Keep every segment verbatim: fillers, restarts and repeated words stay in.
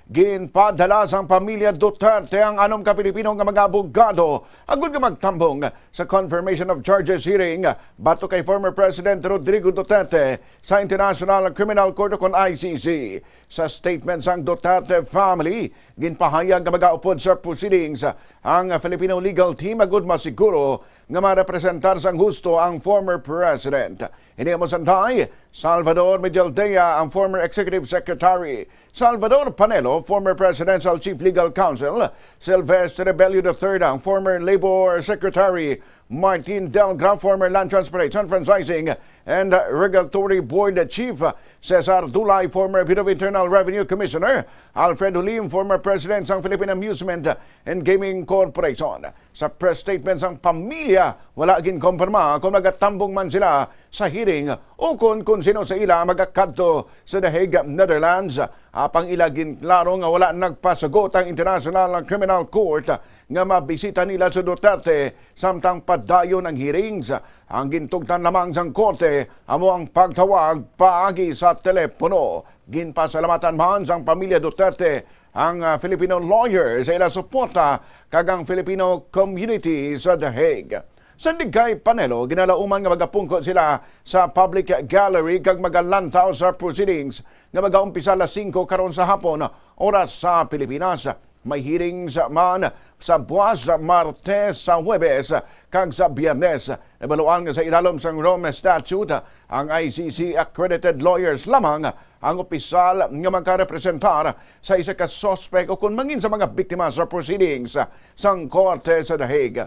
Ginpadala sang pamilya Duterte ang anom ka Pilipino nga mga abogado agud nga magtambong sa confirmation of charges hearing batok kay former President Rodrigo Duterte sa International Criminal Court o kon I C C. Sa statement sang Duterte family, ginpahayag nga magaupod sa proceedings ang Filipino legal team agud masiguro nga marepresentar sang husto ang former president. Ini amo sanday, Salvador Migueldea ang former executive secretary, Salvador Panelo, former presidential chief legal counsel, Silvestre Rebello the third, ang former labor secretary, Martin Delgra, former land transportation, franchising, and regulatory board chief, Cesar Dulay, former Bureau of Internal Revenue commissioner, Alfred Hulim, former president sang Philippine Amusement and Gaming Corporation. Sa press statement sang pamilya, wala ginkumpirma kon magatambong man sila sa hearing o kon, kon sino sa ila magakadto sa The Hague, Netherlands. Apang ila ginklaro nga wala nagpasugot ang International Criminal Court nga mabisita nila si Duterte samtang padayon ang hearings. Ang gintugtan lamang sang korte amo ang pagtawag paagi sa telepono. Ginpasalamatan man sang pamilya Duterte ang, ah, Filipino lawyer sa ila suporta kag ang Filipino community sa The Hague. Sa Digay Panelo, ginalauman nga magapungko sila sa public gallery kag magalantaw sa proceedings nga magaumpisa alas singko karon sa hapon, oras sa Pilipinas. May hearings man sa buwas, Martes, sa Huwebes, kag sa Biyernes. Nabaluan nga sa ilalom sang Rome Statute, ang I C C accredited lawyers lamang ang opisyal nga makarepresentar sa isa ka suspek o kon mangin sa mga biktima sa proceedings sang korte sa The Hague.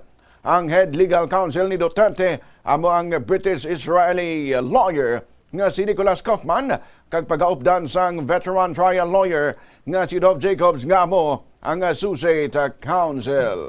Ang head legal counsel ni Duterte amo ang British-Israeli lawyer nga si Nicholas Kaufman kag pagaupdan sang veteran trial lawyer nga si Dov Jacobs nga amo ang associate counsel.